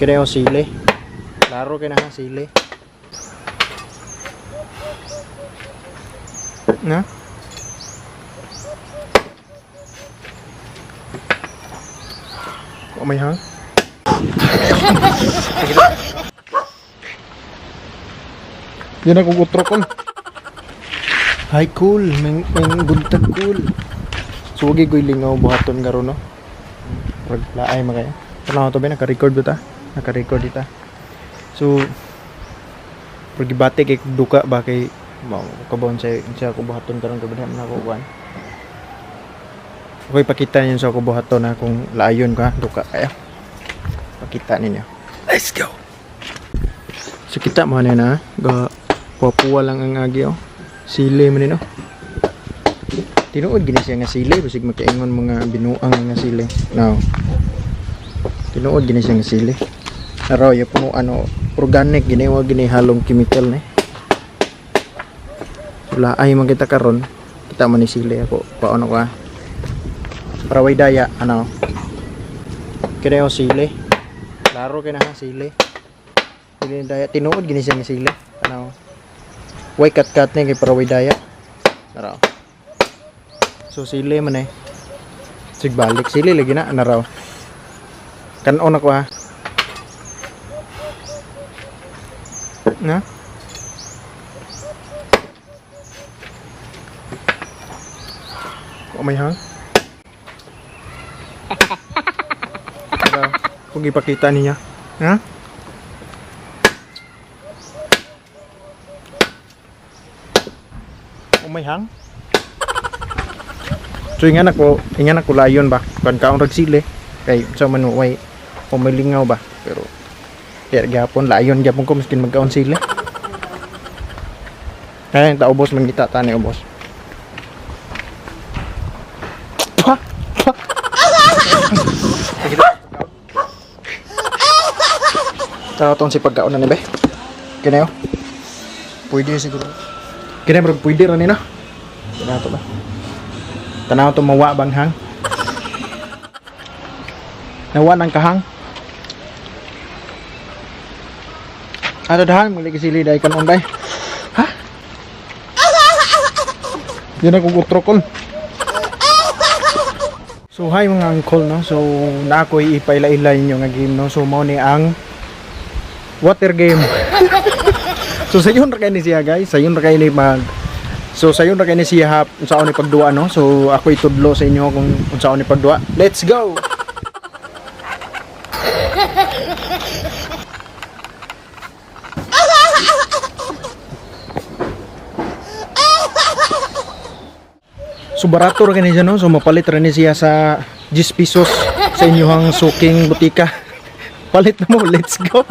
Kini yung sili. Klaro kay na ha, sili. Na? Ko may hang? Yan ako utro kol. Hi cool, may buntag cool. So wagi ko'y lingaw buhaton karon no. Murag laay man kayo. Tanaw to ba naka-record ba ta? Naka-record dita. So pag gibati kay kog duka ba kay mao kabon sa sa ako buhaton karon kay man ako kuan. Okay, pakita ninyo sa ako buhaton na kung laayon ka, duka kaya. Pakita ninyo. Let's go. So kita mo na na, ga puwa lang ang agi oh. Sili man nino. Tinuod gini siya nga sili basig makaingon mga binuang nga sili. Now. Tinuod gini siya nga sili. Araw ya puno ano organic gini wa gini halong chemical ni. Wala ay man kita karon. Kita man ni sili ako paano ko ah. Para way daya ano. Kini yung sili. Klaro kay na ha sili. Dili daya tinuod gini siya nga sili. Ano. Way kat-kat ni kay para way daya. Araw. So sili man eh. Sig balik sili lagi na ana raw. Kanon ako ha. Na? Ko may hang? Para kung ipakita niya. Ha? Oh may hang? So ingan ako layon ba. Kan kaon rag sili kay sa man way o may lingaw ba pero kaya gyapon layon gyapon ko miskin magkaon sili. Kaya ta ubos man kita tani ubos. Pa! Pa! Tara tong si pagkaon na ni be. Kinayo. Pwede siguro. Kinayo bro, pwede ra ni na. Kinayo to ba? Tanaw to mawa bang hang? Nawa ng kahang. Ato dahan muli kisili dai kan unday. Ha? Yan ako utrokol. So hi mga uncle no. So na ako'y ipaila-ila ninyo nga game no. So mao ni ang water game. So sayon ra kay ni siya guys. Sayon ra kay ni mag So sayon ra kay ni siya hap unsaon ni pagduwa no. So ako itudlo sa inyo kung unsaon ni pagduwa. Let's go. So barato ra kini siya no. So mapalit ra ni siya sa 10 pesos sa inyong suking butika. Palit na mo, let's go.